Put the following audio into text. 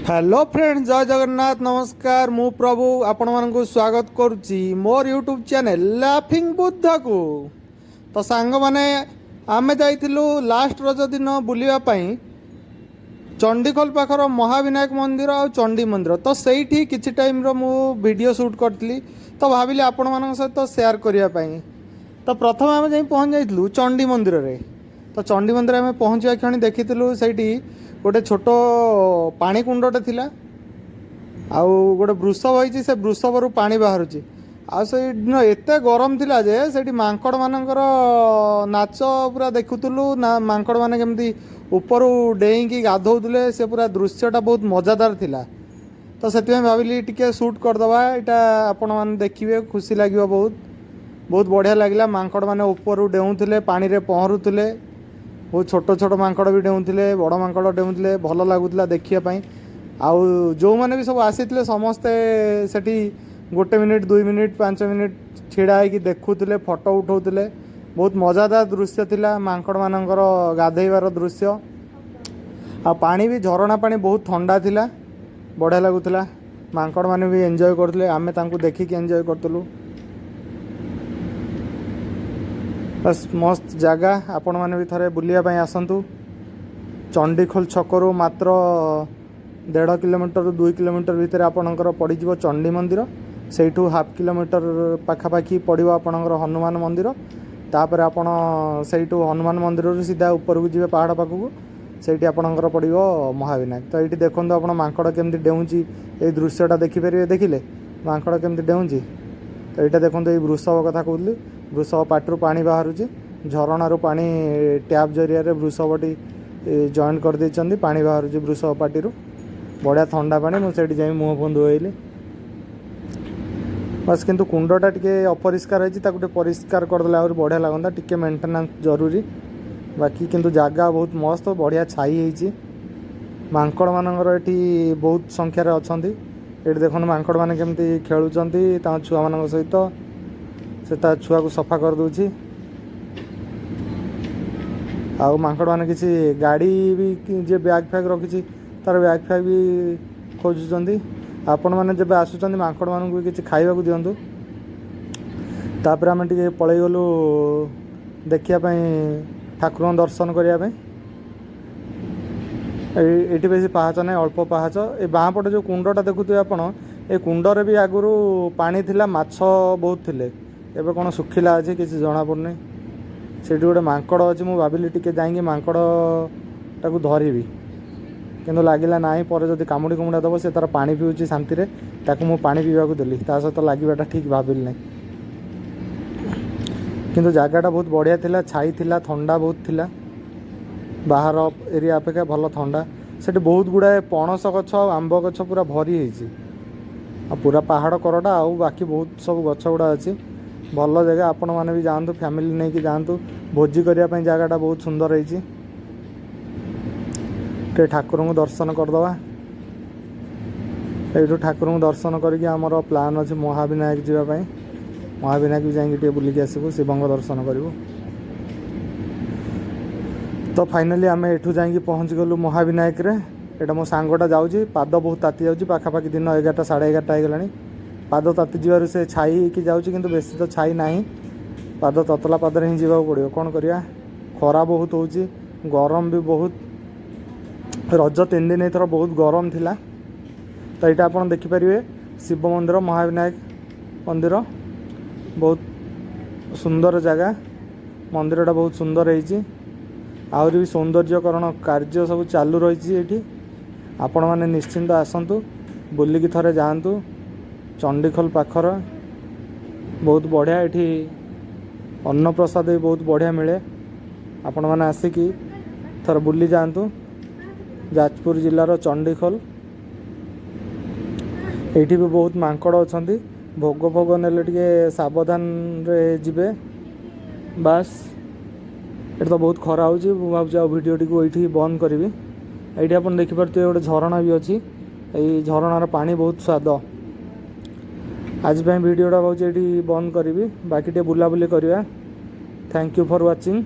Hello friend, ଜୟ ଜଗନ୍ନାଥ, ନମସ୍କାର। ମୁଁ ପ୍ରଭୁ ଆପଣମାନଙ୍କୁ ସ୍ୱାଗତ କରୁଛି ମୋର ୟୁଟ୍ୟୁବ୍ ଚ୍ୟାନେଲ୍ ଲାଫିଂ ବୁଦ୍ଧକୁ। ତ ସାଙ୍ଗମାନେ, ଆମେ ଯାଇଥିଲୁ ଲାଷ୍ଟ ରଜ ଦିନ ବୁଲିବା ପାଇଁ ଚଣ୍ଡିଖୋଲ ପାଖର ମହାବିନାୟକ ମନ୍ଦିର ଆଉ ଚଣ୍ଡୀ ମନ୍ଦିର। ତ ସେଇଠି କିଛି ଟାଇମ୍ର ମୁଁ ଭିଡ଼ିଓ ସୁଟ୍ କରିଥିଲି, ତ ଭାବିଲି ଆପଣମାନଙ୍କ ସହିତ ସେୟାର କରିବା ପାଇଁ। ତ ପ୍ରଥମେ ଆମେ ଯାଇ ପହଞ୍ଚି ଯାଇଥିଲୁ ଚଣ୍ଡୀ ମନ୍ଦିରରେ। ତ ଚଣ୍ଡୀ ମନ୍ଦିରରେ ଆମେ ପହଞ୍ଚିବା କ୍ଷଣି ଦେଖିଥିଲୁ, ସେଇଠି ଗୋଟେ ଛୋଟ ପାଣି କୁଣ୍ଡଟେ ଥିଲା ଆଉ ଗୋଟେ ବୃଷଭ ହେଇଛି, ସେ ବୃଷଭରୁ ପାଣି ବାହାରୁଛି। ଆଉ ସେଇଦିନ ଏତେ ଗରମ ଥିଲା ଯେ ସେଇଠି ମାଙ୍କଡ଼ମାନଙ୍କର ନାଚ ପୁରା ଦେଖୁଥିଲୁ ନା, ମାଙ୍କଡ଼ମାନେ କେମିତି ଉପରୁ ଡେଇଁକି ଗାଧଉଥିଲେ, ସେ ପୁରା ଦୃଶ୍ୟଟା ବହୁତ ମଜାଦାର ଥିଲା। ତ ସେଥିପାଇଁ ଭାବିଲି ଟିକେ ସୁଟ୍ କରିଦେବା ଏଇଟା, ଆପଣମାନେ ଦେଖିବେ, ଖୁସି ଲାଗିବ ବହୁତ। ବହୁତ ବଢ଼ିଆ ଲାଗିଲା। ମାଙ୍କଡ଼ମାନେ ଉପରୁ ଡେଉଁଥିଲେ, ପାଣିରେ ପହଁରୁଥିଲେ। ବହୁତ ଛୋଟ ଛୋଟ ମାଙ୍କଡ଼ ବି ଡେଉଁଥିଲେ, ବଡ଼ ମାଙ୍କଡ଼ ଡେଉଁଥିଲେ। ଭଲ ଲାଗୁଥିଲା ଦେଖିବା ପାଇଁ। ଆଉ ଯେଉଁମାନେ ବି ସବୁ ଆସିଥିଲେ, ସମସ୍ତେ ସେଠି ଗୋଟେ ମିନିଟ୍, 2 ମିନିଟ୍, 5 ମିନିଟ୍ ଛିଡ଼ା ହେଇକି ଦେଖୁଥିଲେ, ଫଟୋ ଉଠାଉଥିଲେ। ବହୁତ ମଜାଦାର ଦୃଶ୍ୟ ଥିଲା ମାଙ୍କଡ଼ମାନଙ୍କର ଗାଧେଇବାର ଦୃଶ୍ୟ। ଆଉ ପାଣି ବି, ଝରଣା ପାଣି ବହୁତ ଥଣ୍ଡା ଥିଲା, ବଢ଼ିଆ ଲାଗୁଥିଲା। ମାଙ୍କଡ଼ମାନେ ବି ଏନ୍ଜୟ କରୁଥିଲେ, ଆମେ ତାଙ୍କୁ ଦେଖିକି ଏନ୍ଜୟ କରୁଥିଲୁ। ବାସ୍, ମସ୍ତ ଜାଗା। ଆପଣମାନେ ବି ଥରେ ବୁଲିବା ପାଇଁ ଆସନ୍ତୁ। ଚଣ୍ଡିଖୋଲ ଛକରୁ ମାତ୍ର 1.5 କିଲୋମିଟରରୁ 2 କିଲୋମିଟର ଭିତରେ ଆପଣଙ୍କର ପଡ଼ିଯିବ ଚଣ୍ଡୀ ମନ୍ଦିର। ସେଇଠୁ ହାଫ୍ କିଲୋମିଟର ପାଖାପାଖି ପଡ଼ିବ ଆପଣଙ୍କର ହନୁମାନ ମନ୍ଦିର। ତାପରେ ଆପଣ ସେଇଠୁ ହନୁମାନ ମନ୍ଦିରରୁ ସିଧା ଉପରକୁ ଯିବେ ପାହାଡ଼ ପାଖକୁ, ସେଇଠି ଆପଣଙ୍କର ପଡ଼ିବ ମହାବିନାୟକ। ତ ଏଇଠି ଦେଖନ୍ତୁ ଆପଣ, ମାଙ୍କଡ଼ କେମିତି ଡେଉଁଛି, ଏଇ ଦୃଶ୍ୟଟା ଦେଖିପାରିବେ। ଦେଖିଲେ ମାଙ୍କଡ଼ କେମିତି ଡେଉଁଛି? ତ ଏଇଟା ଦେଖନ୍ତୁ, ଏଇ ବୃଷଭ କଥା କହୁଥିଲି। ବୃଷଭ ପାଟିରୁ ପାଣି ବାହାରୁଛି, ଝରଣାରୁ ପାଣି ଟ୍ୟାପ୍ ଜରିଆରେ ବୃଷଭଟି ଜଏଣ୍ଟ କରିଦେଇଛନ୍ତି। ପାଣି ବାହାରୁଛି ବୃଷଭ ପାଟିରୁ, ବଢ଼ିଆ ଥଣ୍ଡା ପାଣି। ମୁଁ ସେଇଠି ଯାଇ ମୁହଁ ଫୁହଁ ଧୋଇଲି। ବାସ୍, କିନ୍ତୁ କୁଣ୍ଡଟା ଟିକେ ଅପରିଷ୍କାର ହେଇଛି, ତାକୁ ଟିକେ ପରିଷ୍କାର କରିଦେଲେ ଆହୁରି ବଢ଼ିଆ ଲାଗନ୍ତା। ଟିକେ ମେଣ୍ଟେନାନ୍ସ ଜରୁରୀ। ବାକି କିନ୍ତୁ ଜାଗା ବହୁତ ମସ୍ତ, ବଢ଼ିଆ ଛାଇ ହେଇଛି। ମାଙ୍କଡ଼ମାନଙ୍କର ଏଠି ବହୁତ ସଂଖ୍ୟାରେ ଅଛନ୍ତି। ଏଠି ଦେଖନ୍ତୁ, ମାଙ୍କଡ଼ମାନେ କେମିତି ଖେଳୁଛନ୍ତି ତାଙ୍କ ଛୁଆମାନଙ୍କ ସହିତ। ସେ ତା ଛୁଆକୁ ସଫା କରିଦେଉଛି। ଆଉ ମାଙ୍କଡ଼ମାନେ କିଛି ଗାଡ଼ି ବି, ଯିଏ ବ୍ୟାଗ୍ ଫ୍ୟାଗ୍ ରଖିଛି, ତାର ବ୍ୟାଗ୍ ଫ୍ୟାଗ୍ ବି ଖୋଜୁଛନ୍ତି। ଆପଣମାନେ ଯେବେ ଆସୁଛନ୍ତି, ମାଙ୍କଡ଼ମାନଙ୍କୁ ବି କିଛି ଖାଇବାକୁ ଦିଅନ୍ତୁ। ତାପରେ ଆମେ ଟିକେ ପଳେଇଗଲୁ ଦେଖିବା ପାଇଁ, ଠାକୁରଙ୍କ ଦର୍ଶନ କରିବା ପାଇଁ। ଏଇଠି ବେଶୀ ପାହାଚ ନାହିଁ, ଅଳ୍ପ ପାହାଚ। ଏ ବାଁ ପଟେ ଯେଉଁ କୁଣ୍ଡଟା ଦେଖୁଥିବେ ଆପଣ, ଏ କୁଣ୍ଡରେ ବି ଆଗରୁ ପାଣି ଥିଲା, ମାଛ ବହୁତ ଥିଲେ। ଏବେ କ'ଣ ଶୁଖିଲା ଅଛି, କିଛି ଜଣାପଡ଼ୁନି। ସେଇଠି ଗୋଟେ ମାଙ୍କଡ଼ ଅଛି। ମୁଁ ଭାବିଲି ଟିକେ ଯାଇକି ମାଙ୍କଡ଼ଟାକୁ ଧରିବି, କିନ୍ତୁ ଲାଗିଲା ନାହିଁ, ପରେ ଯଦି କାମୁଡ଼ି କୁମୁଡ଼ା ଦେବ। ସେ ତାର ପାଣି ପିଉଛି ଶାନ୍ତିରେ, ତାକୁ ମୁଁ ପାଣି ପିଇବାକୁ ଦେଲି। ତା ସହିତ ଲାଗିବାଟା ଠିକ୍ ଭାବିଲି ନାହିଁ। କିନ୍ତୁ ଜାଗାଟା ବହୁତ ବଢ଼ିଆ ଥିଲା, ଛାଇ ଥିଲା, ଥଣ୍ଡା ବହୁତ ଥିଲା। ବାହାର ଏରିଆ ଅପେକ୍ଷା ଭଲ ଥଣ୍ଡା। ସେଠି ବହୁତ ଗୁଡ଼ାଏ ପଣସ ଗଛ ଆଉ ଆମ୍ବ ଗଛ ପୁରା ଭରି ହେଇଛି। ଆଉ ପୁରା ପାହାଡ଼ କରଟା, ଆଉ ବାକି ବହୁତ ସବୁ ଗଛ ଗୁଡ଼ା ଅଛି। ଭଲ ଜାଗା, ଆପଣମାନେ ବି ଯାଆନ୍ତୁ, ଫ୍ୟାମିଲି ନେଇକି ଯାଆନ୍ତୁ। ଭୋଜି କରିବା ପାଇଁ ଜାଗାଟା ବହୁତ ସୁନ୍ଦର ହେଇଛି। ଟିକେ ଠାକୁରଙ୍କୁ ଦର୍ଶନ କରିଦେବା। ଏଇଠୁ ଠାକୁରଙ୍କୁ ଦର୍ଶନ କରିକି ଆମର ପ୍ଲାନ୍ ଅଛି ମହାବିନାୟକ ଯିବା ପାଇଁ। ମହାବିନାୟକ ବି ଯାଇକି ଟିକେ ବୁଲିକି ଆସିବୁ, ଶିବଙ୍କ ଦର୍ଶନ କରିବୁ। ତ ଫାଇନାଲି ଆମେ ଏଠୁ ଯାଇକି ପହଞ୍ଚିଗଲୁ ମହାବିନାୟକରେ। ଏଇଟା ମୋ ସାଙ୍ଗଟା ଯାଉଛି, ପାଦ ବହୁତ ତାତି ଯାଉଛି। ପାଖାପାଖି ଦିନ 11ଟା, 11:30 ହେଇଗଲାଣି। ପାଦ ତାତି ଯିବାରୁ ସେ ଛାଇ ହେଇକି ଯାଉଛି, କିନ୍ତୁ ବେଶୀ ତ ଛାଇ ନାହିଁ। ପାଦ ତତଲା ପାଦରେ ହିଁ ଯିବାକୁ ପଡ଼ିବ। କ'ଣ କରିବା, ଖରା ବହୁତ ହେଉଛି, ଗରମ ବି ବହୁତ। ରଜ 3 ଦିନ ଏଥର ବହୁତ ଗରମ ଥିଲା। ତ ଏଇଟା ଆପଣ ଦେଖିପାରିବେ ଶିବ ମନ୍ଦିର, ମହାବିନାୟକ ମନ୍ଦିର। ବହୁତ ସୁନ୍ଦର ଜାଗା, ମନ୍ଦିରଟା ବହୁତ ସୁନ୍ଦର ହେଇଛି। ଆହୁରି ବି ସୌନ୍ଦର୍ଯ୍ୟକରଣ କାର୍ଯ୍ୟ ସବୁ ଚାଲୁ ରହିଛି ଏଇଠି। ଆପଣମାନେ ନିଶ୍ଚିନ୍ତ ଆସନ୍ତୁ, ବୁଲିକି ଥରେ ଯାଆନ୍ତୁ। ଚଣ୍ଡିଖୋଲ ପାଖର ବହୁତ ବଢ଼ିଆ। ଏଠି ଅନ୍ନପ୍ରସାଦ ବି ବହୁତ ବଢ଼ିଆ ମିଳେ। ଆପଣମାନେ ଆସିକି ଥରେ ବୁଲି ଯାଆନ୍ତୁ ଯାଜପୁର ଜିଲ୍ଲାର ଚଣ୍ଡିଖୋଲ। ଏଇଠି ବି ବହୁତ ମାଙ୍କଡ଼ ଅଛନ୍ତି। ଭୋଗ ଫୋଗ ନେଲେ ଟିକେ ସାବଧାନରେ ଯିବେ। ବାସ୍, ଏଠି ତ ବହୁତ ଖରା ହେଉଛି। ମୁଁ ଭାବୁଛି ଆଉ ଭିଡ଼ିଓଟିକୁ ଏଇଠି ବନ୍ଦ କରିବି। ଏଇଠି ଆପଣ ଦେଖିପାରୁଥିବେ, ଗୋଟେ ଝରଣା ବି ଅଛି। ଏଇ ଝରଣାର ପାଣି ବହୁତ ସ୍ୱାଦ। ଆଜି ପାଇଁ ଭିଡ଼ିଓଟା ଭାବୁଛି ଏଇଠି ବନ୍ଦ କରିବି, ବାକି ଟିକେ ବୁଲାବୁଲି କରିବା। Thank you for watching.